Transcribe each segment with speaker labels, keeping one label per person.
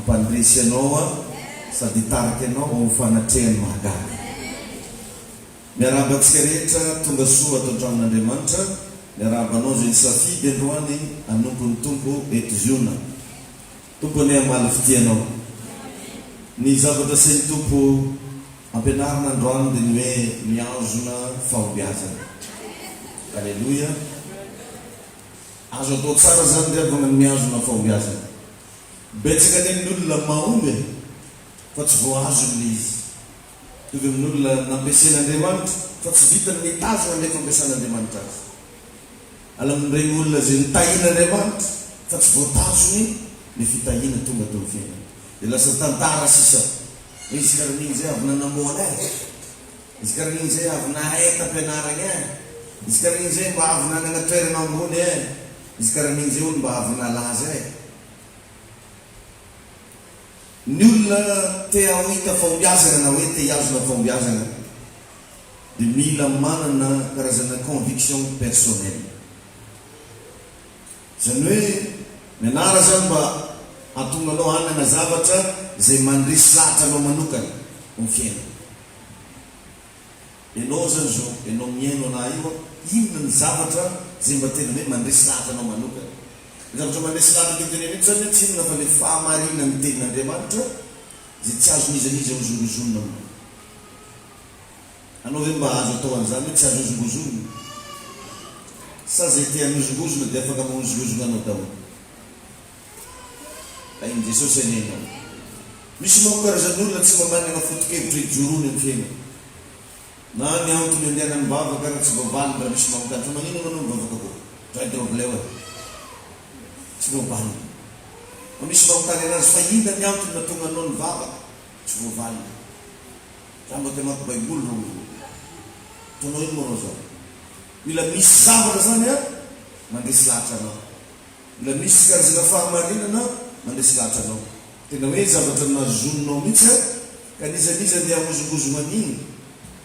Speaker 1: Hampandresy anao sady hitarika anao ao amin'ny fanatrehany mahagaga. Miarahaba antsika rehetra tonga soa ato an-tranon'Andriamanitra. Miarahaba anao izay nisafidy androany hanompo ny Tompo eto Ziona. Tompo anie hamaly fitia anao. Ny zavatra asain'ny Tompo ampianarina androany dia ny hoe mihazona fahombiazana. Aleloia. Azo atao tsara zany ry havana ny mihazona fahombiazana. Betsaka anie ny olona mahomby e, fa tsy voahazony le izy. Mitovy amin'olona nampiasain'Andriamanitra fa tsy vitany nitazona ilay fampiasan'Andriamanitra azy. Ala amin'ireny olona izay notahian'Andriamanitra fa tsy voatazony ny fitahiana tonga teo amin'ny fiainany. Dia lasa tantara sisa hoe izy karaha izay avy nanambola e! Izy karaha izay avy nahay tam-pianaragna e! Izy karaha izay mba avy nanagna toerana ambony e! Izy karaha izay hono mba avy nalaza e! Ny olona te hahita fahombiazana na hoe te hihazona fahombiazana dia mila manana karazana conviction personnelle. Izany hoe mianara izany mba hahatonga anao hanana zavatra izay mandresy lahatra anao manokana amin'ny fiainana. Enao zany zao, enao mihaino anah io an, inona ny zavatra zay mba tena hoe mandresy lahatra anao manokana? Ny zavatra mandresy lahatra tiako tenenina eto zany an, tsy inona fa le fahamarinan'ny tenin'Andriamanitra zay tsy azon'iza n'iza hozongozonina aminao. Anao ve mba azo atao an'izany hoe tsy azo hozongozonina? Sa zay te hanozongozona dia afaka mahozongozona anao daholo? Tahin'i Jesosy anie ianao. Misy manko karazan'olona tsy mba manana foto-kevitra ijoroany amin'ny fiainana. Na ny antony andehanany mivavaka raha tsy voavaliny raha misy manontany fa maninona anao mivavaka koa? Dray drobleo e. Tsy voavaliny. Fa misy manontany anazy fa inona ny antony nahatonga anao nivavaka? Tsy voavaliny. Za mba te hamaky baiboly rô hozy. Ataonao ino moa rô zao? Mila misy zavatra zany an mandresy lahatra anao. Mbola misy karazana fahamarinana mandresy lahatra anao. Tena hoe zavatra nazoninao mihitsy an, ka n'iza n'iza ndeha hahozongozona an'iny,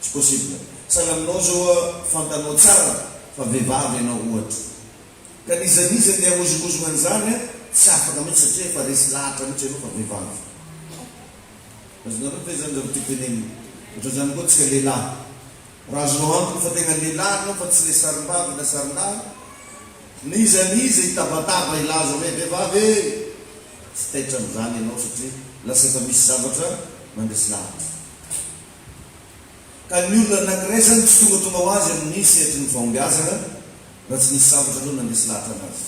Speaker 1: tsy possible. Sahala aminao zao an, fantanao tsara fa vehivavy ianao ohatra. Ka n'iza n'iza ndeha hahozongozona an'izany an, tsy afaka mihitsy satria efa resy lahatra mihitsy ianao fa vehivavy. Azonareo ve izany zavatra tiako tenenina? Ohatran'izany koa tsika lehilahy. Raha azonao antoka fa tegna lehilahy anao fa tsy le sarimbavy na sarindahy, n'iza n'iza hitabataba hilaza hoe vehivavy e! Tsy taitra amin'izany ianao satria lasa efa misy zavatra mandresy lahatra. Ka ny olona anankiray izany tsy tongatonga ho azy amin'ny sehatry ny fahombiazana raha tsy nisy zavatra aloha nandresy lahatra anazy.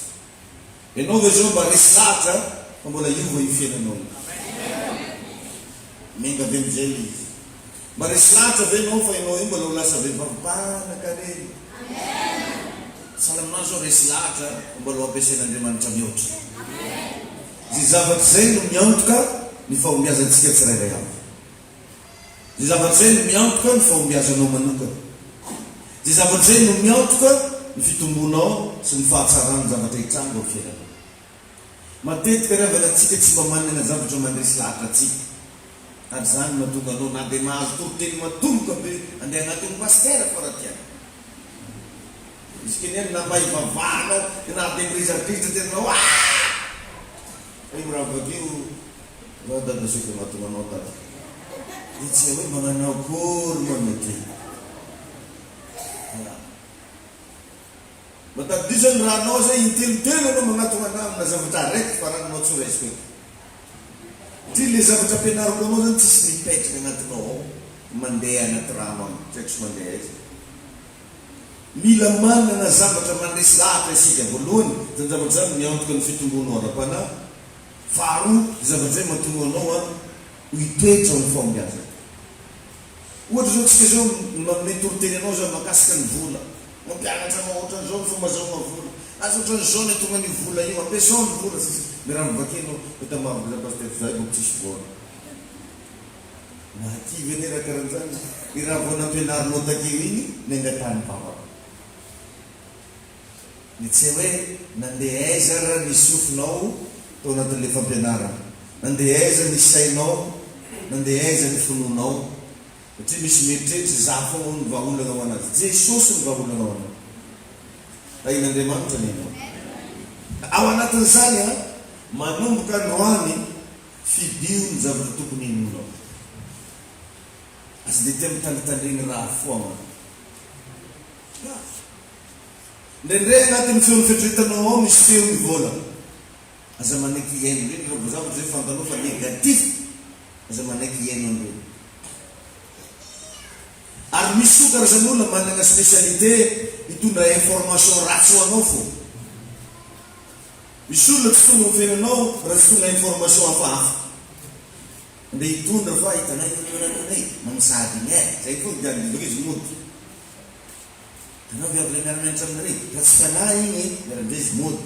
Speaker 1: Ianao ve zao mba resy lahatra fa mbola hiova io fiainanao io? Mianga ve amizay le izy? Mba resy lahatra ve ianao fa ianao io mbola ho lasa vehivavy mpanakarena? Sahala aminah zao resy lahatra fa mbola ho ampiasain'Andriamanitra mihoatra. Izay zavatra izay no miantoka ny fahombiazantsika tsirairay avy. Izay zavatra izay no miantoka ny fahombiazanao manokana. Izay zavatra izay no miantoka ny fitombonao sy ny fahatsaran'ny zavatra hitranga ao fiainanao. Matetika ry havana antsika tsy mba manana zavatra mandresy lahatra antsika. Ary izany no mahatonga anao na dia mahazo toriteny matomboka be andeha hanaton'ny pasitera fa raha tianao. Izy keny na mba hivavahanao dia na dia mirizadrizotra tena anao aah! Io miravaka io Za dada saika mahatonga anao dada. Dia tsy hay hoe magnano akory moa ny aty. Voilà. Mba tadidio zany raha anao zay intelotelo anao magnatogna anah amina zavatra araiky fa raha anao tsy ho raisiko eto. Ty le zavatra ampianariko anao zany tsisy mipetraka agnatinao ao, mandeha anaty rano agny, tsy haiko sy mandeha aiza. Mila manana zavatra mandresy lahatra isika. Voalohany, zany zavatra zany miantoka ny fitombonao ara-panahy. Faharoa, zavatra izay mahatonga anao an ho hitoetra amin'ny fahombiazana. Ohatra izao tsika izao manome toriteny anao izao mahakasika ny vola, mampianatra anao ohatran'izao ny fomba azahoana vola, aza ohatran'izao ny ahatonga an'io vola io, ampiasao ny vola sisa, miarahaba vakianao, eto Mahavokatra Pasteur zahay boko tsisy vola. Mahakivy anie raha karan'izany, ny raha vao nampianarinao takeo iny nangatahany vavaka. Ny tsy hoe nandeha aiza ara ny sofinao tao anatin'ilay fampianarana, nandeha aiza ny sainao, nandeha aiza ny finoanao, satria misy mieritreritra izaho foana hono ny vahaolana ho anazy, Jesosy no vahaolana ho anao. Tahin'Andriamanitra anie ianao. Ao anatin'izany an, manomboka androany. Fidio ny zavatra tokony henoinao. Aza dia tia mitandritandregny raha foagna. Ya. Indraindray agnatin'ny feon'ny fieritreretanao ao misy feo mivôla. Aza manaiky hihaino ireny raha vao zavatra izay fantanao fa négatif. Aza manaiky hihaino an'ireny. Ary misy koa karazan'olona manana spécialité hitondra information ratsy ho anao fô. Misy olona tsy tonga amin'ny fiainanao raha tsy tonga information hafahafa. Andeha hitondra fa hitanay io mamosavy iny eh! Zay koa ny dian'ny bebe izy mody. Hitanao viavy ilay miara-mianatra aminareo e! Ratsy fanahy iny e! Miara-mianatra izy mody.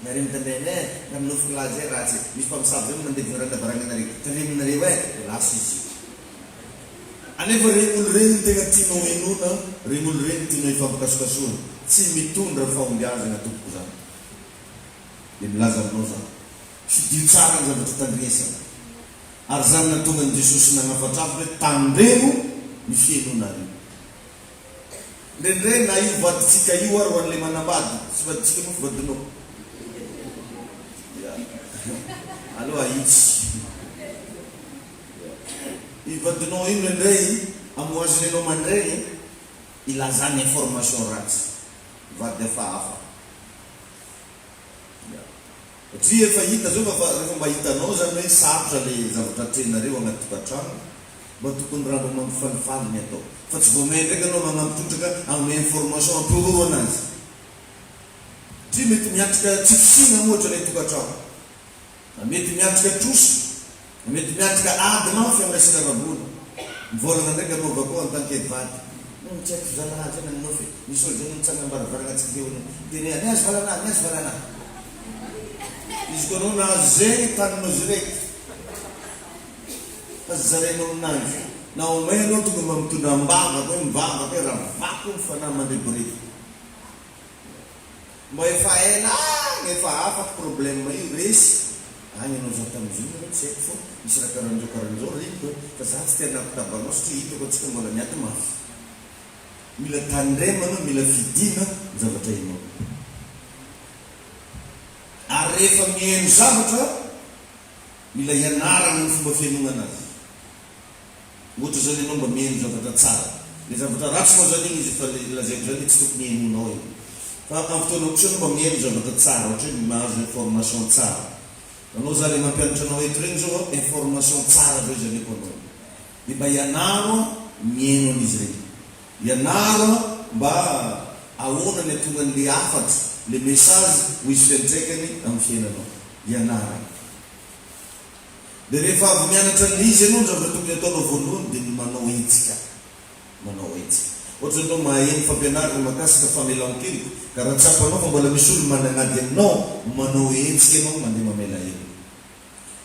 Speaker 1: Nareo mitandrema eh! Raha minofy lahy zay ratsy e! Misy mpamosavy zay mandevona rano lavarangana Tandremonareo eh! Dia lasa izy. Anefa regny olo regny no tegna tianao henoina, regny olo regny tianao hifampikasokasohana. Tsy mitondra fahombiazagna tompoko zany. Dia milaza aminao za. Fidio tsara ny zavatra tandrinesana. Ary zany nahatonga an'i Jesosy nagnafatrafatra hoe tandremo ny fihenonareo. Indraindray na io vadintsika io ary ho an'ilay manambady, tsy vadintsika moa fa vadinao. Ya. Aleo ahitsy. Ya. Io vadinao io indraindray amohaziny anao mandray ilazany information ratsy. Vady hafahafa. Ya. Satria efa hita zao fa rehefa mba hitanao zany hoe sarotra le zavatra atrehinareo agnaty tokantrano, mba tokony raha mba mampifalifaly ny atao. Fa tsy vao may ndraiky anao magnampy trotraka hanome information hampihorohoro anazy. Satria mety miatrika tsy fisiana ohatra ilay tokantrano. Na mety miatrika trosa, na mety miatrika ady mafy amin'ny resaka ara-bola. Mivolagna ndraiky anao avakao en tant que vady. Non tsy haiko zalahy zay nanonofy e. Misy olo zay nitsangam-baravaragna tsy teo niteny hoe aniazo valanahy, aniazo valanahy. Izy koa anao nahazo zegny taninao direct. Fa tsy zarainao aminanjy. Na omey anao tonga mba mitondra am-bavaka hoe mivavaka hoe ravako ny fanahy mandreboreby. Mba efa ela agny efa afaka problème io resy agny anao za tamin'izy io nareo tsy haiko fô misy raha karanzao karanzao regniko fa za tsy te hanakotaba anao satria hitako antsika mbola miady mafy. Mila tandremana mila fidina ny zavatra hainao. Ary rehefa mihaino zavatra mila ianarana ny fomba fihainoana anazy. Ohatra zany ianao mba mihaino zavatra tsara. Le zavatra ratsy moa zany iny izy efa lazaiko zany hoe tsy tokony henoinao iny. Fa amin'ny fotoana kosa ianao mba mihaino zavatra tsara, ohatra hoe mahazo information tsara. Anao za le mampianatra anao eto regny zao an, information tsara zao izy ameko anao io. De mba ianaro an mihaino an'izy regny. Ianaro an mba ahoana ny ahatonga an'le hafatra, le message ho hisy fiantraikany amin'ny fiainanao. Ianarana. Dia rehefa avy mianatra an'ilay izy ianao, ny zavatra tokony hataonao voalohany dia ny manao hetsika. Manao hetsika. Ohatra izao ianao maheno fampianarana mahakasika famelan-keloka, ka raha tsapanao fa mbola misy olona manan'ady aminao, manao hetsika ianao mandeha mamela heloka.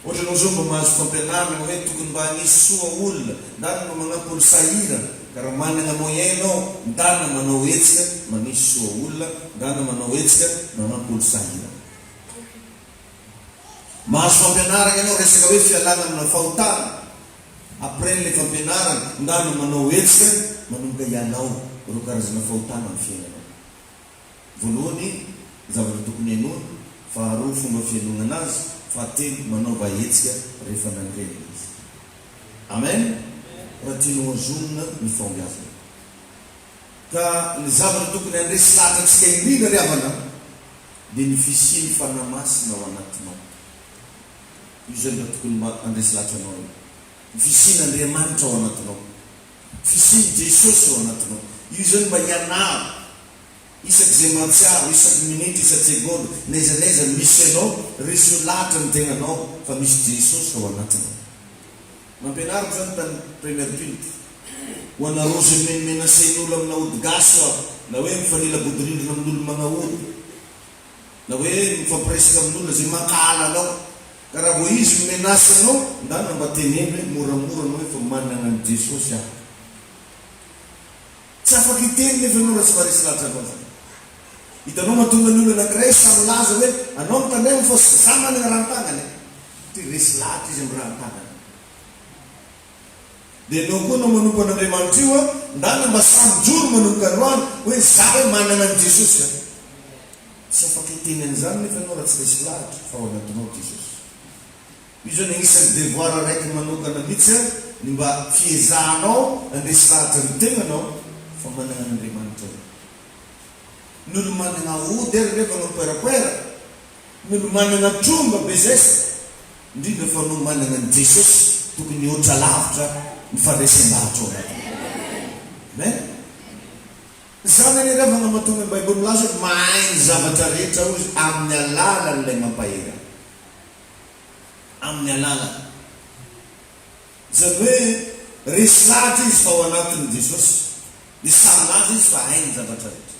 Speaker 1: Ohatra ianao izao mba mahazo fampianarana hoe tokony mba hanisy soa olona, ndana mba manampy olo sahirana, ka raha manana moyen ianao, ndana manao hetsika manisy soa olona, ndana manao hetsika manampy olo sahirana. Mahazo fampianarana ianao resaka hoe fialana amina fahotana, après le fampianarana ndana manao hetsika manomboka ialao ireo karazana fahotana amin'ny fiainanao. Voalohany zavatra tokony henoina, faharoa fomba fihenonana azy, fahatelo manaova hetsika rehefa nandre ilay izy. Amen! Raha tianao hazonina ny fahombiazana. Ka ny zavatra tokony handresy lahatra antsika indrindra ry havana dia ny fisian'ny Fanahy Masina ao anatinao. Io izany raha tokony mba handresy lahatra anao io. Ny fisian'Andriamanitra ao anatinao. Fisian'i Jesosy ao anatinao. Io izany mba ianaro isak'izay mahatsiaro, isaky ny minitra, isan-tsegondra, n'aiza n'aiza misy anao, reseo lahatra ny tegnanao fa misy Jesosy ao anatinao. Nampianariko zany tany première culte. Ho anareo zay mimenomenasen'olo amina ody gasy hoa, na hoe mifanila bodirindrina amin'olo magnaody, na hoe mifampiresaka amin'olona zay mankahala anao, ka raha vao izy mi-menace anao, ndana mba teneno hoe moramora anao hoe fa manana an'i Jesosy aho. Tsy afaka hiteny nefa ianao raha tsy maharesy lahatra anao zany. Hitanao mahatonga ny olona anankiray samy milaza hoe anao mitandrema fa za manana rano-tanana e. Ty resy lahatra izy amin'ny rano-tanana. Dia ianao koa anao manompo an'Andriamanitra io a, ndana mba samy mijoro manomboka androany hoe za hoe manana an'i Jesosy aho. Tsy afaka hiteny an'izany nefa ianao raha tsy resy lahatra fa ao anatinao Jesosy. Io zany agnisan'ny devoir araiky manokana mihitsy an, ny mba fiezahanao handresy lahatra ny tegnanao fa managna an'Andriamanitra ianao. Ny olo managna ody ary nefa mampoerapoera, ny olo managna tromba be zesta, indrindra fa no managna an'i Jesosy tokony hihoatra lavitra ny fandresen-dahatra ao anatinao. Amen. Izany anie ry havana mahatonga ny Baiboly milaza hoe mahay ny zavatra rehetra hozy amin'ny alalan'ilay mampahery ahy. Amin'ny alalany. Izany hoe resy lahatra izy fa ao anatin'i Jesosy. Dia sahy milaza izy fa hainy ny zavatra rehetra.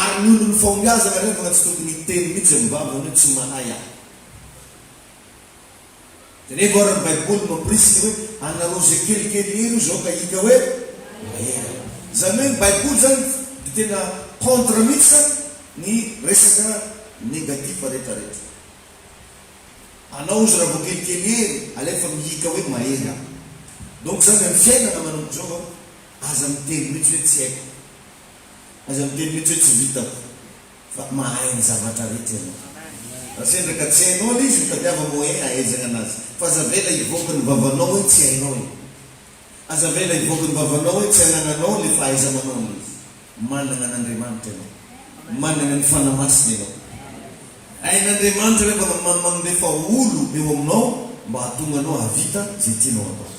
Speaker 1: Ary ny olon'ny fahombiazana ry havana tsy tokony hiteny mihitsy amin'ny vavany hoe tsy mahay aho. Jereo ary ny baiboly mampirisika hoe anareo izay kelikely hery io zao ka hika hoe mahery. Izany hoe ny baiboly zany dia tena contre mihitsy ny resaka negatif rehetra rehetra. Anao ozy raha vao kelikely hery alefa mihika hoe mahery aho. Donc zany amin'ny fiainana manomboka izao aza miteny mihitsy hoe tsy haiko. Aza miteny mihitsy hoe tsy vitako. Fa mahay ny zavatra rehetra ianao. Raha sendra ka tsy hainao ilay izy, mitadiava moyen ahaizagna anazy. Fa aza avela hivoaka ny vavanao hoe tsy hainao io. Aza avela hivoaka ny vavanao hoe tsy anagnanao ilay fahaiza-manao an'ilay izy. Managna an'Andriamanitra ianao. Managna ny Fanahy Masina ianao. Hain'Andriamanitra rehefa mandefa olo eo aminao mba hahatonga anao hahavita izay tianao atao.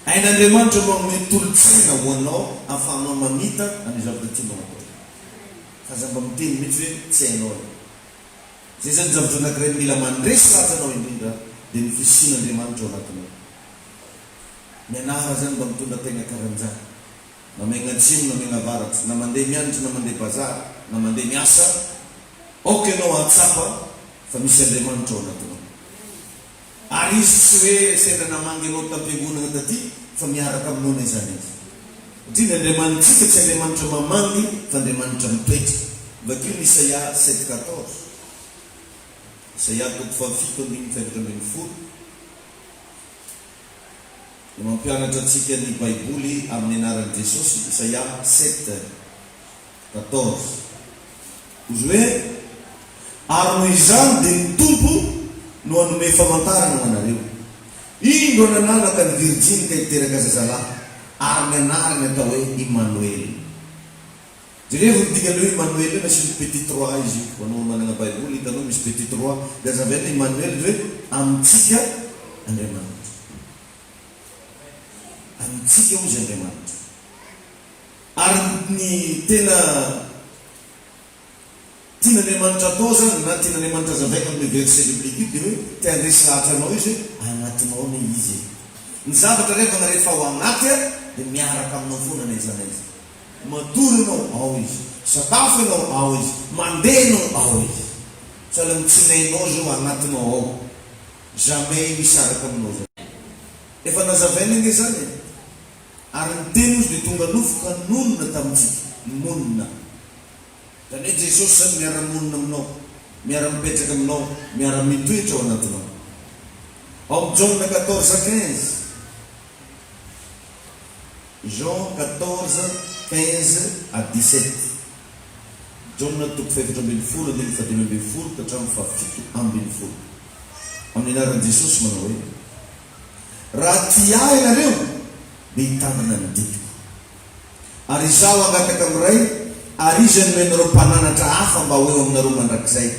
Speaker 1: Hain'Andriamanitra manome tolo-tsaina ho anao ahafahanao mamita an'io zavatra tianao atao io. Fa aza mba miteny mihitsy hoe tsy hainao e. Izay izany zavatra anankiray mila mandresy lahatra anao indrindra dia ny fisian'Andriamanitra ao anatinao. Mianara izany mba mitondra tegna karanjany. Na miaigna atsimo na miaigna avaratra, na mandeha mianatra na mandeha bazary, na mandeha miasa, aoka ianao hahatsapa fa misy Andriamanitra ao anatinao. Ary izy tsy hoe sendra namangy anao tam-piangonana taty fa miaraka aminao n'aiza n'aiza. Satria ny Andriamanitsika tsy Andriamanitra mamangy fa Andriamanitra mitoetra. Vakio ny Isaia 7 14. Isaia toko fahafito andininy faha-14. Dia mampianatra antsika ny Baiboly amin'ny anaran'i Jesosy, Isaia 7 14. Hozy hoe, Ary noho izany dia ny Tompo no hanome famantarana ho anareo. Indro hanananaka ny virjiny ka hiteraka zazalahy, ary ny anarany hatao hoe Imanoela. Jerevo ny dikan'ilay hoe Imanoela io, nasiany petit trois izy io. Ho anao manana Baiboly, hitanao misy petit trois. Dia hazavaina Imanoela dia hoe amintsika Andriamanitra. Amintsika hozy Andriamanitra. Ary ny tena tian'Andriamanitra atao izany na tian'Andriamanitra hazavaina amin'io verset biblique io dia hoe te handresy lahatra anao Izy hoe anatinao anie Izy e. Ny zavatra ry havana rehefa ao anaty dia miaraka aminao foana n'aiza n'aiza. Matory ianao, ao Izy. Misakafo ianao, ao Izy. Mandeha ianao, ao Izy. Sahala amin'ny tsinainao izao anatinao ao. Jamais misaraka aminao izany. Efa nazavaina ange izany e. Ary ny Teny hozy dia tonga nofo ka nonina tamintsika. Monina. Izany hoe Jesosy izany miara-monina aminao, miara-mipetraka aminao, miara-mitoetra ao anatinao. Ao amin'ny Jaona 14 15. Jean 14 15 à 17. Jaona toko faha-14 andininy faha-15 ka hatramin'ny faha-17. Amin'ny anaran'i Jesosy manao hoe, Raha tia Ahy ianareo, dia hitandrina ny didiko. Ary Izaho hangataka amin'ny Ray, ary Izy hanome anareo Mpananatra hafa mba ho eo aminareo mandrakizay,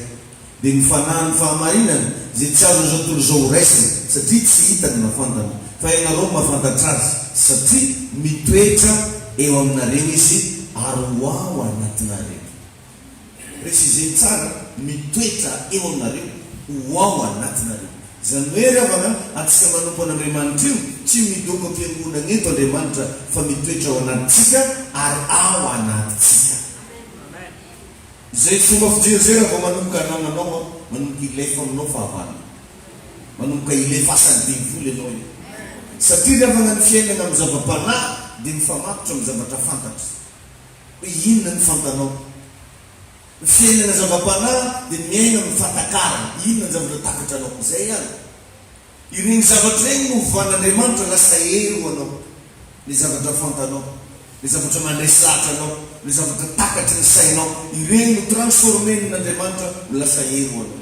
Speaker 1: dia ny Fanahin'ny fahamarinana, izay tsy azon'izao tontolo izao horaisina, satria tsy hitany na fantany, fa ianareo mahafantatra Azy, satria mitoetra eo aminareo Izy ary ho ao anatinareo. Préciser tsara, mitoetra eo aminareo, ho ao anatinareo. Izany hoe ry havana, antsika manompo an'Andriamanitra io, tsy midoko am-piangonana eto Andriamanitra fa mitoetra ao anatintsika ary ao anatintsika. Izay fomba fijery izay raha vao manomboka anananao an, manomboka hilefa aminao fahavalo. Manomboka hilefasan'ny devoly ianao io. Satria ry havana ny fiainana amin'ny zava-panahy dia mifamatotra amin'ny zavatra fantatra. Hoe inona no fantanao? Ny fiainana zava-panahy dia miaina amin'ny fahatakarana. Inona ny zavatra takatranao? Izay ihany. Ireny zavatra ireny no ovan'Andriamanitra lasa hery ho anao. Ilay zavatra fantanao. Ilay zavatra mandresy lahatra anao. Le zavatra takatry ny sainao, ireny no transformer-n'Andriamanitra ho lasa hery ho anao.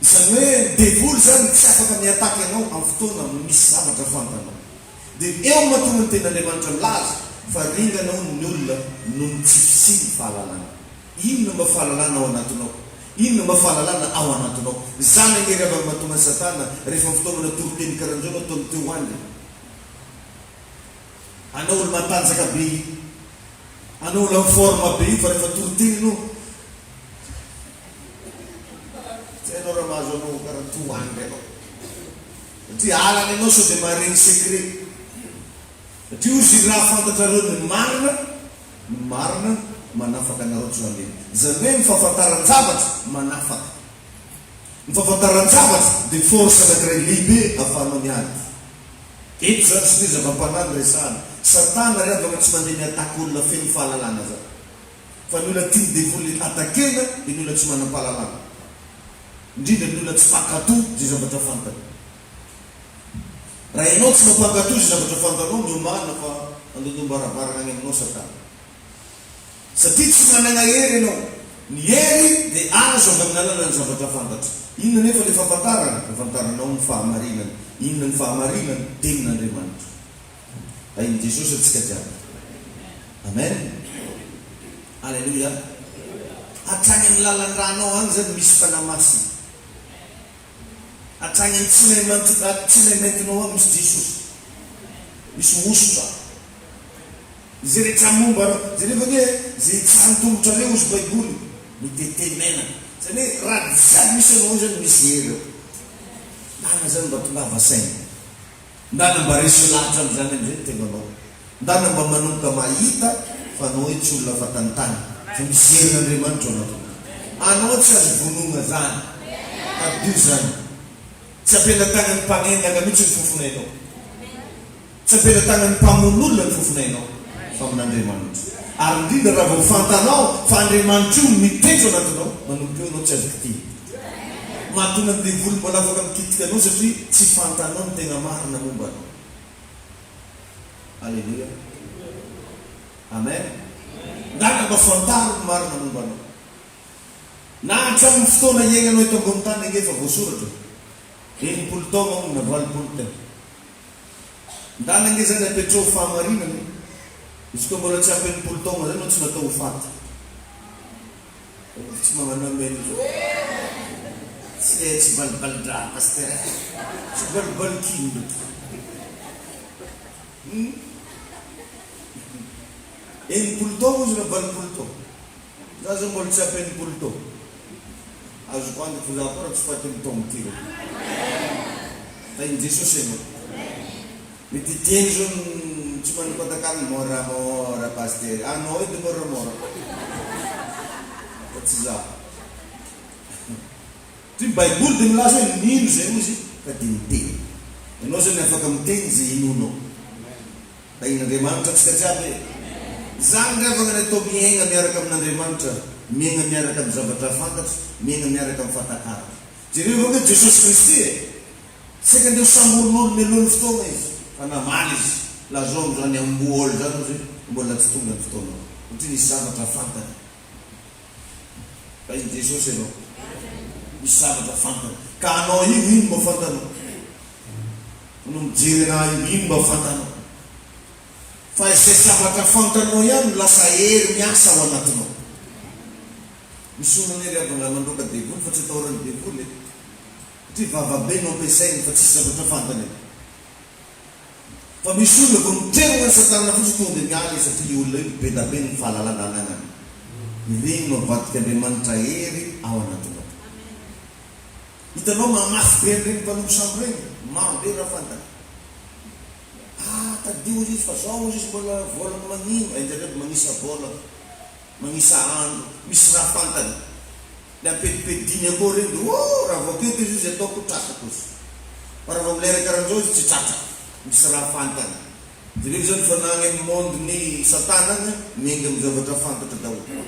Speaker 1: Izany hoe ny devoly izany tsy afaka mi-attaque anao amin'ny fotoana misy zavatra fantanao. Dia eo no mahatonga ny tenin'Andriamanitra milaza fa ringana hono ny olona noho ny tsy fisian'ny fahalalana. Inona mba fahalalana ao anatinao? Inona mba fahalalana ao anatinao? Izany ange ry havana mahatonga an'i Satana rehefa fitaomana toriteny karan'izao no ataony teo andry. Anao olo matanjaka be io. Anao olo en forme be io fa rehefa toriteny ianao tsy hainao raha mahazo anao karaha toa andry anao. Satria alany ianao sao dia mahare ny secret. Satria hozy raha fantatrareo ny marina, ny marina manafaka anareo tsy ho andevo. Izany hoe ny fahafantaran-javatra manafaka. Ny fahafantaran-javatra dia force anankiray lehibe ahafahanao miady. Eto izany tsy hoe zava-panahy no resahana. Satana ry havana tsy mandeha mi-attaque olona feno fahalalana zany. Fa ny olona tian'ny devoly attaquena dia ny olona tsy manam-pahalalana. Indrindra ny olona tsy mpankato izay zavatra fantany. Raha ianao tsy mampankato izay zavatra fantanao, miomàna fa handondom-baravarana any aminao Satana. Satria tsy managna hery ianao. Ny hery dia azo avy amin'ny alalan'ny zavatra fantatra. Inona anefa ilay fahafantarana? Fahafantaranao ny fahamarinana. Inona ny fahamarinana? Tenin'Andriamanitra. Tahin'i Jesosy antsika jiaby. Amen. Aleloia. Hatrany amin'ny lalan-dranao any izany misy Fanahy Masina. Hatrany amin'ny tsinay maintinao any misy Jesosy. Misy hosotra. Izay rehetra momba anao. Jereo anie izay hitsahan-tongotrareo hozy baiboly, mitete menaka. Izany hoe raha jiaby misy anao io izany misy hery ao. Ndana izany mba tongava saina. Ndana mba resy lahatra amin'izany amin'izay ny tenanao. Ndana mba manomboka mahita fa anao io tsy olona fatantany fa misy herin'Andriamanitra ao anatinao. Anao tsy azo vonoina zany. Tadidio izany. Tsy ampelatanan'ny mpanendaka mihitsy ny fofonainao. Tsy am-pelatanan'ny mpamono olona ny fofonainao, fa amin'Andriamanitra. Ary indrindra raha vao fantanao fa Andriamanitra io no mitoetra ao anatinao, manomboka eo ianao tsy azo kitihina. Mahatonga ny devoly mbola afaka mikitika anao satria tsy fantanao ny tena marina momba anao. Aleloia. Amen. Ndana mba fantaro ny marina momba anao. Na hatramin'ny fotoana iainanao eto ambony tany ange efa voasoratra e. 60 taona hono na 80 taona. Ndana ange zany apetrao fahamarinana e! Izy koa mbola tsy ampy 60 taogna zany anao tsy natao ho faty. Tsy magnano amen zao. Tsy hay tsy balibali-draha pasteur e! Tsy balibali-kino ty. Hum. 60 taogna izy na 80 taogna. Za zao mbola tsy ampy 60 taogna. Azoko antoka fa za koa raha tsy faty amin'ny taogno ty reo. Tahin'i Jesosy ianao. Mety hiteny zao ny tsy manam-panjakana moramora pasitera. Anao edy moramora fa tsy za. Ty baiboly dia milaza hoe nino zay ozy ka dia niteny. Ianao zany afaka miteny zay inoanao. Tahin'Andriamanitra antsika jiaby e! Izany ry havagna ny atao miaigna miaraka amin'Andriamanitra, miaigna miaraka amin'ny zavatra fantatra, miaigna miaraka amin'ny fahatakarana. Jereo ange Jesosy Kristy e! Saika andeha ho samborin'olo mialoha ny fotoagna Izy, fa namaly Izy, lazao amin'izany amboa ol zany ozy mbola tsy tonga ny fotoanao, satria nisy zavatra fantany. Tahin'i Jesosy ianao. Misy zavatra fantany. Ka anao io ino mba fantanao? Anao mijery anah io ino mba fantanao? Fa izay zavatra fantanao ihany no lasa hery miasa ao anatinao. Misy olona anie ry havana mandroaka devoly fa tsy atahoran'ny devoly e. Satria vava be no ampiasainy fa tsisy zavatra fantany e. Fa misy olona vao miteraka an'i satana fotsiny tonga dia miala izy satria io olona io be da be ny fahalalana ananany. Ireny no avadik'Andriamanitra hery ao anatinao. Hitanao maha mafy be an'ireny mpanompo sampy ireny? Maro be raha fantany. Ah tadidio hozy izy fa zao hozy izy mbola volana magnino, indraindray magnisa volana, magnisa andro, misy raha fantany. Le ampedipediny akao reny de oh raha vao aketo izy izy ataoko tratrako izy. Fa raha vao milera karanzao izy tsy tratrako. Misy raha fantany. Jereo zany fa na agny amin'ny monde ny satana agny miainga amin'ny zavatra fantatra daholo.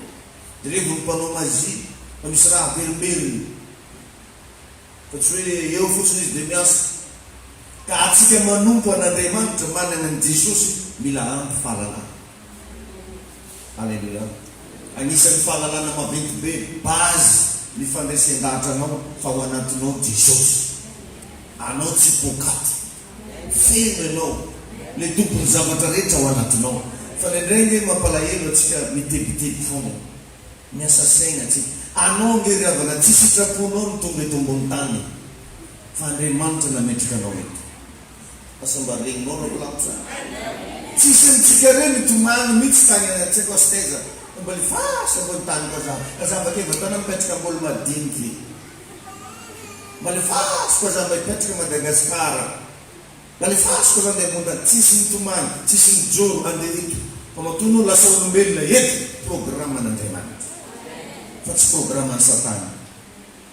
Speaker 1: Jerevo ny mpanao magie fa misy raha averimberiny. Fa tsy hoe eo fotsiny izy de miasa. Ka atsika manompo an'Andriamanitra manana an'i Jesosy mila ampy fahalalana. Aleloia. Anisan'ny fahalalana maventy be, base, ny fandresen-dahatra anao fa ao anatinao Jesosy. Anao tsy poakaty. Feno ianao. Ilay Tompon'ny zavatra rehetra ao anatinao. Fa indraindray ange mampalahelo antsika mitebiteby foana e. Miasa saina tsika. Anao ange ry havana tsy sitraponao ny tonga eto ambony tany e. Fa Andriamanitra nametraka anao eto. Asa mba regninao raha volako zany. Tsisy amintsika reo nitomany mitsy tany tsy haiko azy taiza. Fa mba lefasa ambony tany koa za. Ka za bakeo vao taona mipetraka ambolo madiniky. Mba lefasy koa za mba hipetraka Madagascar. Mba lefasy koa za ndeha ambony tany. Tsisy nitomany, tsisy nijoro andeha eto. Fa matoa anao lasa olombelona eto, programan'Andriamanitra. Fa tsy programan'i satana.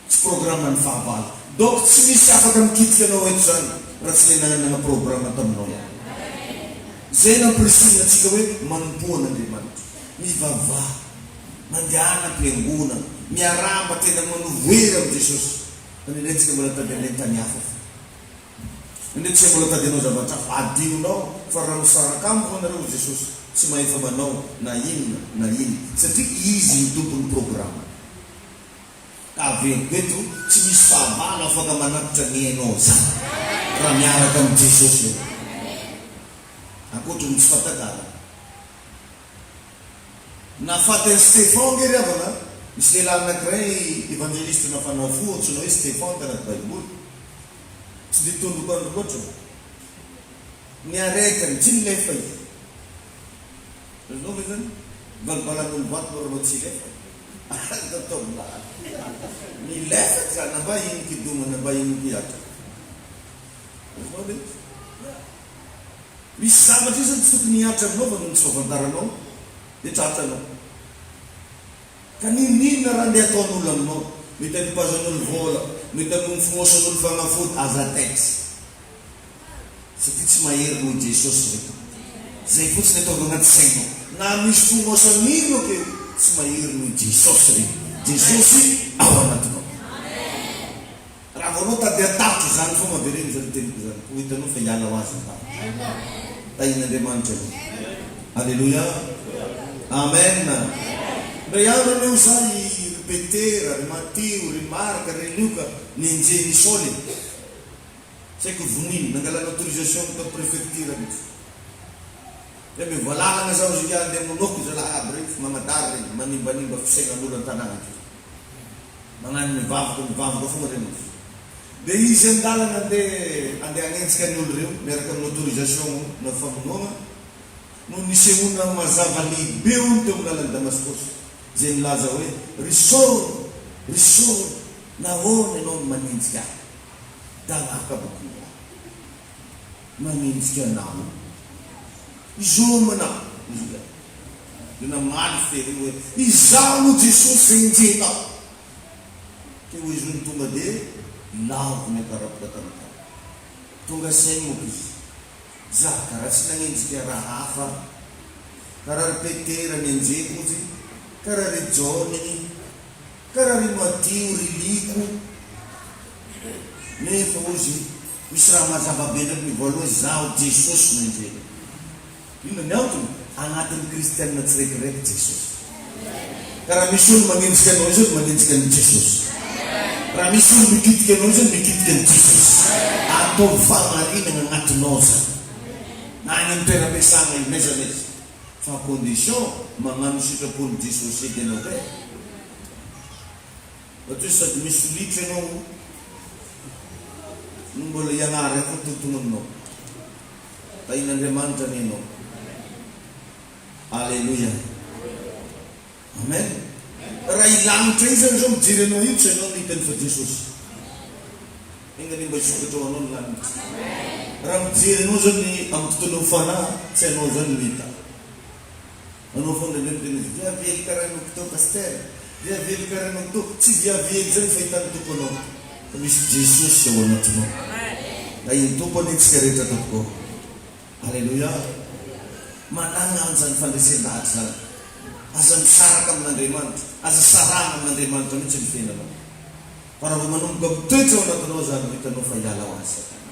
Speaker 1: Tsy programan'ny fahavalo. Donc tsy misy afaka mikitika anao eto zany raha tsy le nanana programa taminao ihany. Zay nampirisihina antsika hoe manompoa an'Andriamanitra. Mivavaha. Mandehana am-piangonana. Miaraha mba tena manovo hery amin'i Jesosy. Fa indraindray tsika mbola tady an'entany hafa fo. Indraindray tsika mbola tady hanao zavatra hafa. Adinonao fa raha misaraka amiko ianareo hoy Jesosy, tsy mahefa manao na inona na inona. Satria Izy no tompon'ny programa. Ka averiko eto, tsy misy fahavalo afaka manapitra ny ainao zany raha miaraka amin'i Jesosy ianao. Ankoatry ny tsy fatakarana. Nahafaty an'i Stefan ange ry havana a! Misy lehilahy anankiray evanjelista nafana fo antsoina hoe Stefan tanaty baiboly. Tsy dia tondroko andro loatra. Ny aretiny, tsy nilefa izy. Azonao ve zany? Valibalan'olo vato moa r'anao tsy hilefa. Aza atao blague. Milefa ka na mba ino kidoma na mba ino kihatra. Azonao ve? Misy zavatra isany tsy tokony hihatra aminao fa noho ny tsy fahafantaranao dia tratranao. Ka n'inon'inona raha ndeha ataon'olo aminao, mety anipazan'olo vola, mety amonofonosan'olo fagnafody, aza taitra. Satria tsy mahery noho i Jesosy zay. Zay fotsiny ataovy agnaty sainao. Na misy fonosana ino akeo, tsy mahery noho i Jesosy regny. Jesosy ao anatinao. Raha vao anao tady hatahotra izany foagna avereno izany teniko izany ho hitanao fa hiala ho azy ny tahotra. Tahian'Andriamanitra ianao. Aleloia. Amen. Indray andro anie hoy za i ry Petera, ry Matio, ry Marka, ry Lioka nenjehin'i Saoly e. Tsy haiko voniny, nangalana autorisation tao prefecture mihitsy. Hoe miova lalagna zaho zy andeha hamonoako zalahy aby regny fa magnadary regny, manimbanimba fisaignan'olo an-tanàgna aty. Magnano mivavaka mivavaka fogna regny izy. De izy an-dalagna andeha andeha hagnenjika ny olo reo miaraka amin'ny autorisation na famonoagna no nisehoana mazava lehibe hono teo amin'ny lalan'i Damaskosy izay nilaza hoe, Ry Saoly, ry Saoly, nahoana ianao no manenjika ahy? Daraka bokoa. Manenjika anao. Izomana, hoy izy. Dia namaly Fery hoe, Izaho no Jesosy izay enjehinao. Teo izy no tonga dia lavo niankarapoka tamin'ny tany. Tonga saina moa izy. Za karaha tsy nagnenjika raha hafa. Karaha ry Petera nenjehiko ozy, karaha ry Jaona iny. Karaha ry madio ry liko nefa ozy misy raha mazava be ndraiky ny voalohany zaho Jesosy no enjehina. Inona ny antony? Agnatin'ny kristianina tsiraikiraiky Jesosy. Ka raha misy olo magnenjika anao io zany magnenjika an'i Jesosy. Raha misy olo mikitika anao io zany mikitika an'i Jesosy. Ataovy fahamarinana agnatinao zany. Na any amin'ny toeram-piasana io n'aiza n'aiza. Fa à condition magnano sitrapon'i Jesosy eky ianao kay. Fa tsy hoe sady misy solitra ianao no mbola hianara ihany koa ny tontononinao. Tahin'Andriamanitra anie ianao. Aleloia. Amen. Raha i lanitra io zany zao mijery anao io tsy ianao no hitany fa Jesosy. Enga anie mba hisokatra ho anao ny lanitra. Raha mijery anao zany ny amin'ny tontolon'ny fanahy tsy ianao zany no hita. Anao foana indraindray miteny hoe viavy karaha anao k'tô pasteur, viavy karaha anao k'tô. Tsy viavy zany fahitan'ny Tompo anao fa misy Jesosy ao anatinao. Tahin'ny Tompo anie tsika rehetra tompoko. Aleloia! Managna anjany fandresen-dahatra zany. Aza misaraka amin'Andriamanitra, aza sarahana amin'Andriamanitra mihitsy ny fiainanao. Fa raha vao manomboka mitoetra ao anatinao zany ho hitanao fa hiala ho azy Satana.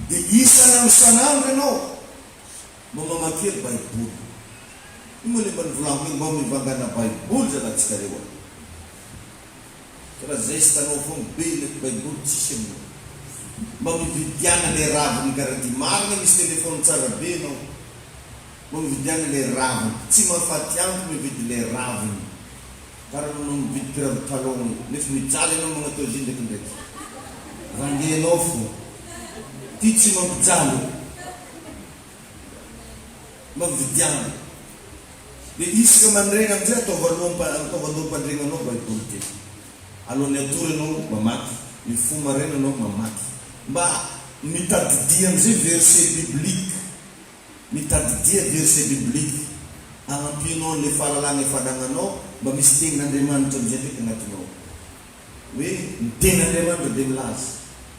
Speaker 1: Dia isan'andro isan'andro ianao mba mamakia Baiboly. Io moa le mba nivolaniko hoe mba mivangana baiboly zalahy tsika reo a! Fa raha zesta anao fogna be le baiboly tsisy aminao. Mba mividiana le raviny karaha ty. Marina misy telephone tsara be enao. Mba mividiana le raviny. Tsy mahafaty antoko mividy le raviny. Karaha anao mividy kiraro talon io. Nefa mijaly enao magnatao izy io ndraikindraiky. Vangenao fo. Ty tsy mampijaly. Mba mividiana. Dia isaka mandregna amizay ataovy aloha ataovy aloha-pandregnanao baiboly ty. Alohan'ny hatory ianao mamaky, mifoha maraina ianao mamaky. Mba mitadidia amizay verset biblique, mitadidia verset biblique agnampianao an'le fahalalagna efa anagnanao mba misy tenin'Andriamanitra amizay ndraiky agnatinao. Hoe ny tenin'Andriamanitra dia milaza,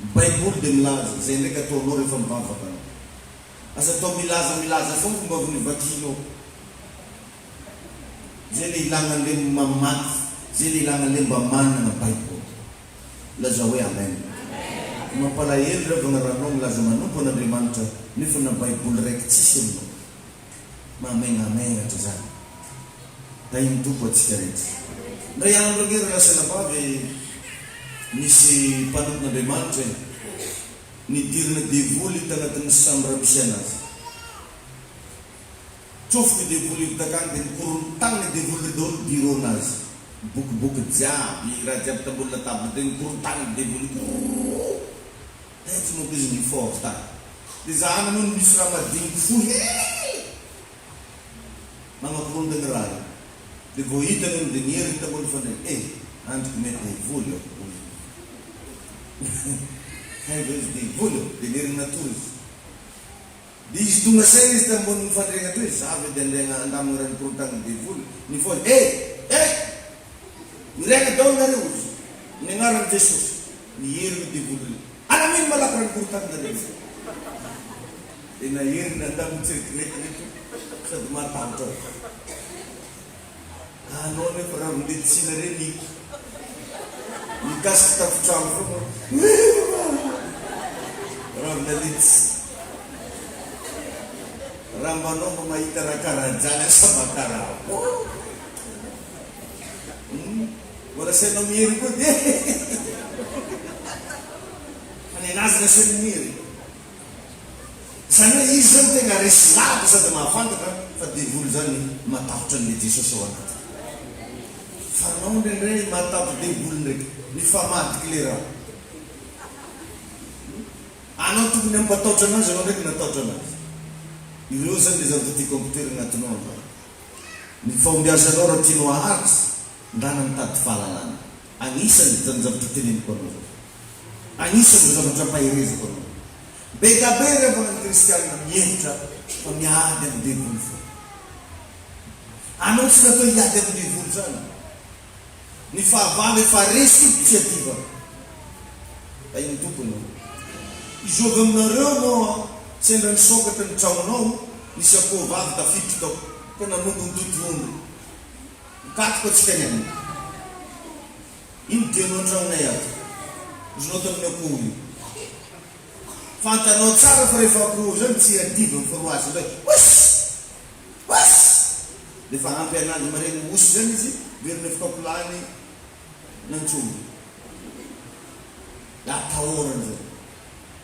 Speaker 1: ny baiboly dia milaza, izay ndraiky ataonao rehefa mivavaka anao. Aza atao milaza milaza foana fomba avy nivakianao. Zay le ilagna anle mamaky, zay le ilagna anle mba managna baiboly. Lazao hoe amen. Mampalahelo ry havagna raha anao milaza manompo an'Andriamanitra nefa na baiboly raiky tsisy aminao. Mahamegnamenatra zany. Tahin'ny Tompo antsika rehetra. Indray andro ange ry lahy sy anabavy nisy mpanompon'Andriamanitra e. Nidirana devoly tanatin'ny chambre misy anazy. Tsofoky devoly io takany dia nikorontagny devoly ry daholo bureau nazy. Boky boky jiaby, raha jiaby tambony latable dia nikorontagny devoly io. Taitry manko izy nifoha avy tany. Dia zahana moa ny misy raha madiniky fohy hely manakorontagny raha io. Dia vao hitany hono dia niheriny tambony fandriana. Eh! Andriko mety devoly aho hoy izy. Hay ve izy devoly e! Dia niheriny natory izy. Dia izy tonga saina izy tambonin'ny fandriana teo hoe za ve dia andeha handamina raha nikorontagnin'ny devoly. Nifoha izy, Eh! Eh! Miregna daholo nareo hoy izy. Amin'ny agnaran'i Jesosy. Niherina devoly reo. Alamino malaky raha nikorontagninareo. Dia naheriny nandamina tsirikiraiky reto sady mahatahotra azy. Anao nefa raha medecine reny mikasika tafotrano foana ravina litchi raha mba anao mba mahita raha karaha jany asa mba karaha mbola asainao miery koa dia fa ny anazy nasainy miery. Izany hoe izy zany tegna resy lahatra sady mahafantatra fa devoly zany matahotra an'le Jesosy ao anatiny. Fa anao indraindray mahatahotra devoly ndraiky, mifamadika le raha. Anao tokony hampatahotra anazy anao ndraiky natahotra anazy. Ireo zany le zavatra tiako ampitoerina agnatinao androany. Ny fahombiazanao raha tianao haharitra, ndana mitady fahalalana. Anisany izany zavatra teneniko anao zao. Anisany ireo zavatra ampaherezako anao. Be da be ry havana ny kristianina mihevitra fa miady amin'ny devoly foana. Anao tsy natao hiady amin'ny devoly izany. Ny fahavalo efa resy tsy adivana. Tahin'ny Tompo ianao. Izovy aminareo moa sendra nisokatra ny tragnonao nisy akoho vavy tafiditra tao ka nanombo ny totohondry. Mikatoka antsika ny anio. Ino dianao an-tragnonay ato? Ozonao tamin'ny akoho io. Fantanao tsara fa rehefa akoho zany tsy iadivany fa roaziny indray. Oss! Oss! Rehefa ampy anazy maregny osy zany izy, verina fikakolahiny nantsony. Atahorany zany.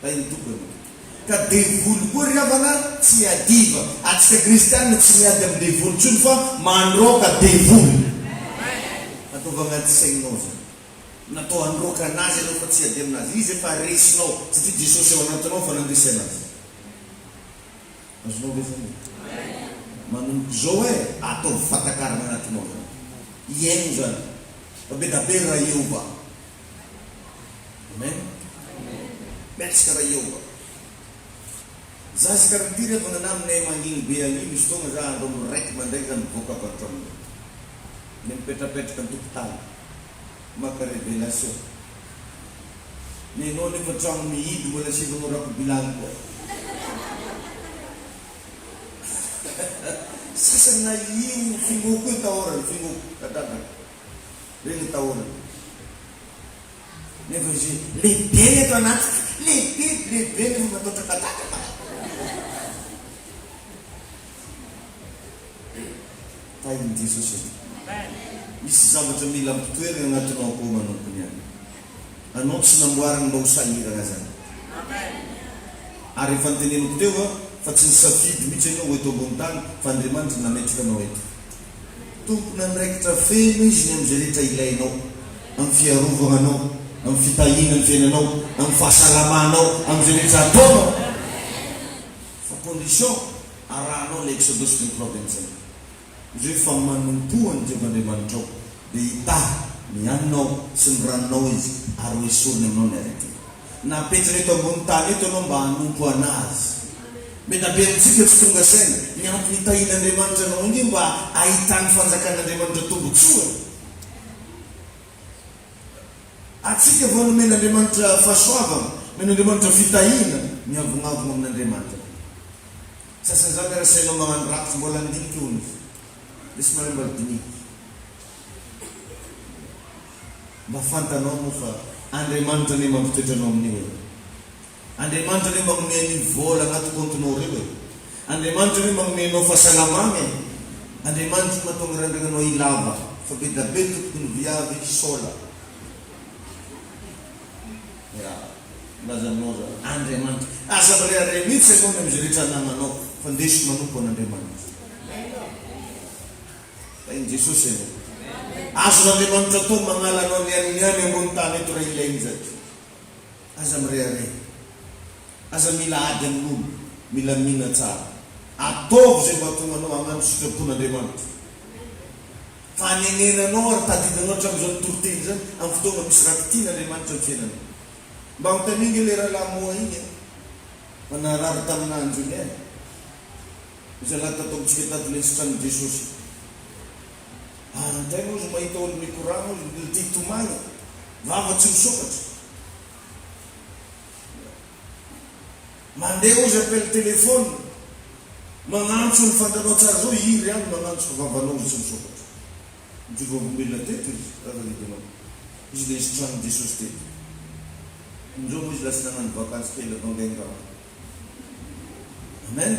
Speaker 1: Tahin'ny Tompo ianao. Ka devoly koa ry havana tsy iadiva. Antsika kristianina tsy miady amin'ny devoly intsony fa mandroaka devoly. Ataovy agnaty sainao zany. Natao handroaka anazy ianao fa tsy hiady aminazy. Izy efa resinao satria Jesosy ao anatinao efa nandresy anazy. Azonao ve zany e? Manomboka izao e, ataovy fatakarana anatinao zany. Iaino zany. Fa be da be raha Jehovah. Amen. Betsaka raha Jehovah. Za sy karaha ty refa nana aminay mangigny be agny misy fotoagna za andro miraiky mandraigny za mivoaka avy an-tragnonay. Nde mipetrapetraka an-tokotany maka révélation. Nenao nefa tragno mihidy mbola asivanao rakobilany koa. Sasany na io fingoko io tahorany, fingoko, kadradraka. Reny atahorana. Nefa izy hoe lehibe ny eto anatiko, lehibe, lehibe nefa matahotra kadradraka. Tahin'i Jesosy e. Misy zavatra mila ampitoerina agnatinao akao manompo ny any. Anao tsy namboariny mba ho sahirana zany. Ary efa noteneniko teo a fa tsy nisafidy mihitsy ianao ho eto ambony tany fa Andriamanitra nametraka anao eto. Tompon'andraikitra feno Izy ny amin'izay rehetra ilainao, amin'ny fiarovana anao, amin'ny fitahiana ny fiainanao, amin'ny fahasalamanao, amin'izay rehetra ataonao. Fa condition, arahanao ilay Exodus 23 25. Izay fa manompoa an'i Jehovah Andriamanitrao, dia hitahy ny haninao sy ny ranonao Izy, ary ho esoriny aminao ny aretina. Napetrany eto ambony tany eto ianao mba hanompo an'Azy. Metabe amintsika tsy tonga saina, ny antony hitahian'Andriamanitra anao ange mba hahitan'ny fanjakan'Andriamanitra tombotsoa e! Antsika vao nomen'Andriamanitra fahasoavana, nomen'Andriamanitra fitahiana, miavognavogna amin'Andriamanitra. Sasany zany ary asainao magnano rakitra mbola handinika hono izy. Dia somary mbola dinihiko. Mba fantanao moa fa Andriamanitra anie mampitoetra anao amin'io e. Andriamanitra anie magnome an'io vola agnaty kaontinao reo e. Andriamanitra anie magnome anao fahasalamagna e. Andriamanitra no mahatonga randrignanao hilava fa be da be tompoko ny viavy sola. Ya, milaza aminao za, Andriamanitra. Aza mirehareha mihitsy ianao ny amin'izay rehetra anagnanao fa ndeso manompo an'Andriamanitra. Tahin'i Jesosy ianao. Azon'Andriamanitra atao ny magnala anao ny any ny any ambony tany eto raha ilainy izany. Aza mirehareha. Aza mila ady amin'olo. Milamina tsara. Ataovy izay mba hahatonga anao hagnano sitrapon'Andriamanitra. Fa hanenenanao ary tadidinao hatramin'izao nitoriteny izany amin'ny fotoagna misy raha tian'Andriamanitra ny fiainanao. Mba anontanio nge le rahalahy Moa igny e. Fa narary tamina andro iny e. Zalahy tato amintsika tato le sitran'i Jesosy. Antegna ozy mahita olo mikoragna ozy mbola te hitomagny vava tsy misokatra. Mandeha ozy appel téléphone magnantso olo fantanao tsara zao iry ihany magnantso fa vavanao ozy tsy misokatra. Mijoro vavolombelona teto izy raha tadidinao. Izy le sitran'i Jesosy teto. Amin'izao moa izy lasa nagnano vakansy kely à Vangaindrano. Amen.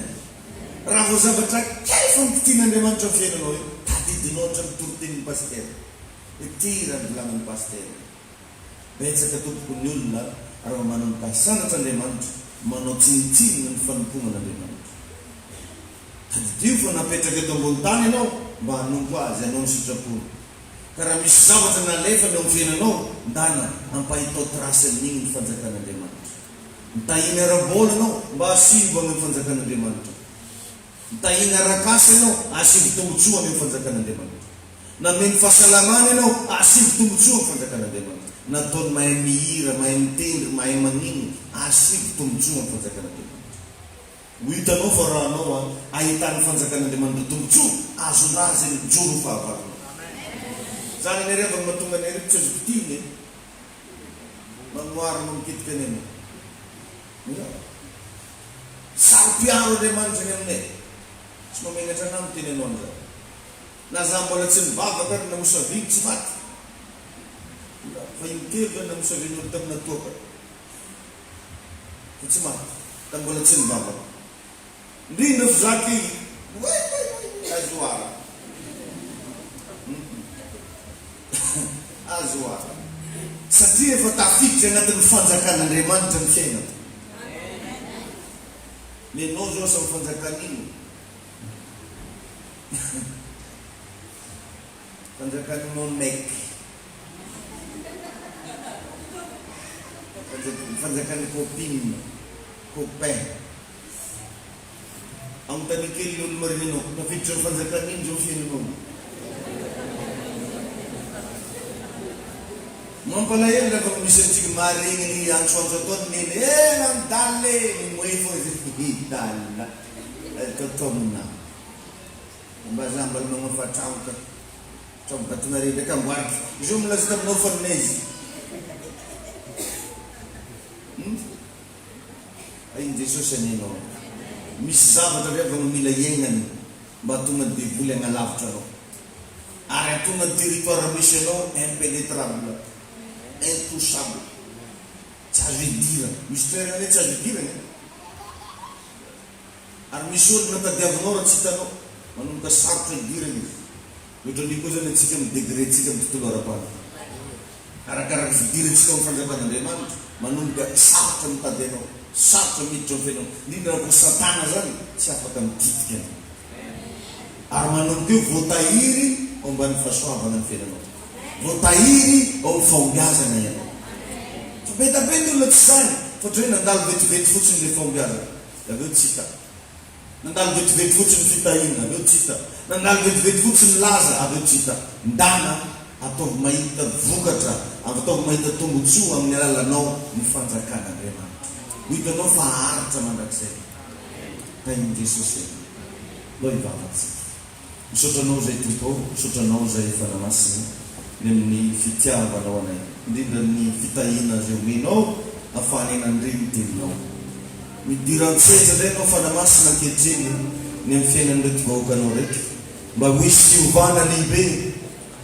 Speaker 1: Raha vao zavatra kely fampitian'Andriamanitra ny fiainanao eo, tadidinao hatramin'ny toritenin'ny pasitera. Hoe ty raha nivolagnan'ny pasitera. Betsaka tompoko ny olona raha vao manomboka hasandratra Andriamanitra, manao tsinontsinona ny fanompoana an'Andriamanitra. Tadidio fa napetraka eto ambony tany ianao mba hanompo Azy, hanao ny sitrapony. Ka raha misy zavatra nalefany eo amin'ny fiainanao, ndana ampahitao trace amin'igny ny fanjakan'Andriamanitra. Mitahiana ara-bola ianao, mba asivo any amin'ny fanjakan'Andriamanitra. Mitahiana arak'asa ianao, asivo tombontsoa any amin'ny fanjakan'Andriamanitra. Nameno fahasalamana ianao, asivo tombontsoa amin'ny fanjakan'Andriamanitra. Nataony mahay mihira, mahay mitendry, mahay maninona, asivo tombontsoa amin'ny fanjakan'Andriamanitra. Ho hitanao fa raha anao an, ahitan'ny fanjakan'Andriamanitra tombontsoa, azon-draha izay mijoro ho fahavalonao. Izany anie ry havana no mahatonga anay ireto tsy azo kitihina e. Manoary no mikitika ny anao. Ya. Saro-piaro Andriamanitra ny aminay. Tsy mahamenatra anah miteny anao an'izany. Na za mbola tsy nivavaka ary namosaviny tsy maty. Ya. Fa intelo zany namosavian'olo tamina toaka. Fa tsy maty. Tam mbola tsy nivavaka. Indrindra fa za kely way way way azo oharina humm azo oharina satria efa tafiditra anatin'ny fanjakan'Andriamanitra ny fiainako nenao zao asa fanjakan'ino fanjakan'i mon mec fanjakan'ny copine copain Anontania kely ny olo-marina anao, tafiditra amin'ny fanjakana ino izao fiainanao? Mampalahelo rehefa misy antsika maharegny ny antsoantso ataony neny eh ramdal e mimoe fô izy dal totomina mba za mbola magnofa tragno ka tragno batonare ndraiky amboariko izao milaza taminao fa neige hum Hain'i Jesosy anie ianao. Misy zavatra ry havana mila iainana mba hahatonga ny devoly hagnalavitra anao. Ary hahatonga ny territoire misy anao impenetrable, intouchable. Tsy azo idirana. Misy toerana anie tsy azo idirana e. Ary misy olona tadiavinao raha tsy hitanao. Manomboka sarotra idirana izy. Ohatran'io koa izany antsika amin'ny degré-ntsika amin'ny tontolo ara-panahy. Arakaraka ny fidirantsika ao amin'ny fanjakan'Andriamanitra, manomboka sarotra mitady anao, sarotra miditra ao amin'ny fiainanao, indrindra raha vao satana izany tsy afaka mikitika anao. Ary manomboka eo voatahiry ao ambany fahasoavana ny fiainanao. Voatahiry ao amin'ny fahombiazana ianao. Fa be dia be ny olona tsy sahy, fa ohatran'ny hoe nandalo vetivety fotsiny ilay fahombiazana, dia avy eo tsy hita. Nandalo vetivety fotsiny ny fitahiana, avy eo tsy hita. Nandalo vetivety fotsiny ny laza, avy eo tsy hita. Ndana, ataovy mahita vokatra, ataovy mahita tombotsoa amin'ny alalanao ny fanjakan'Andriamanitra. Ho hitanao fa haharitra mandrakizay. Tahin'i Jesosy ianao. Ndao hivavaka isika. Misaotra Anao izay Tompo ô, misaotra Anao izay Fanahy Masina ny amin'ny fitiavanao anay, indrindra ny fitahiana izay omenao ahafahanay nandre ny teninao. Midira an-tsehatra indray Ianao Fanahy Masina ankehitriny ny amin'ny fiainan'ireto vahoakanao ireto, mba ho hisy fiovana lehibe,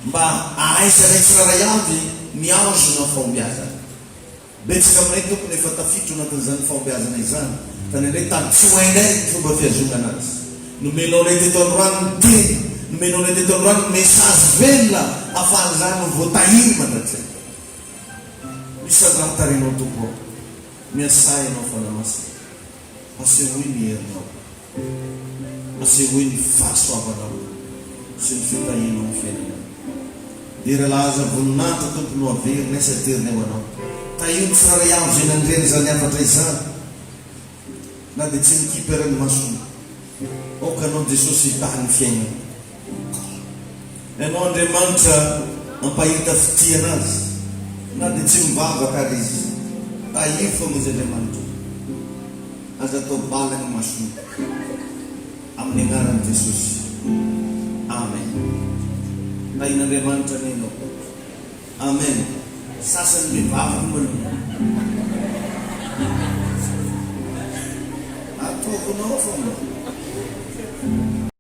Speaker 1: mba hahaizanay tsirairay avy mihazona fahombiazana. Betsaka aminay Tompo no efa tafiditra ao anatin'izany fahombiazana izany, fa indraindray tady tsy ho hainay ny fomba fihazonana azy. Nomenao anay teto androany ny Teny, nomenao anay teto androany ny message velona ahafahan'izany ho voatahiry mandrakizay. Misandrata ary Ianao Tompo ô, miasà Ianao Fanahy Masina. Asehoy ny herinao. Asehoy ny fahasoavanao sy ny fitahianao amin'ny fiainanay. Dera laza voninahitra Tompo no averinay sy aterinay ho Anao. Tahio ny tsirairay avy izay nandre an'izany hafatra izany na dia tsy mikipy ary ny masony. Aoka Anao Jesosy hitahy ny fiainany. Ianao Andriamanitra hampahita fitia anazy na dia tsy mivavaka ary izy. Tahio Famonjy Andriamanitra. Aza atao bala ny masony. Amin'ny anaran'i Jesosy. Amen. Tahin'Andriamanitra anie ianao. Amen. Sasany vehivavy koa maloha. Ataovinao fomba.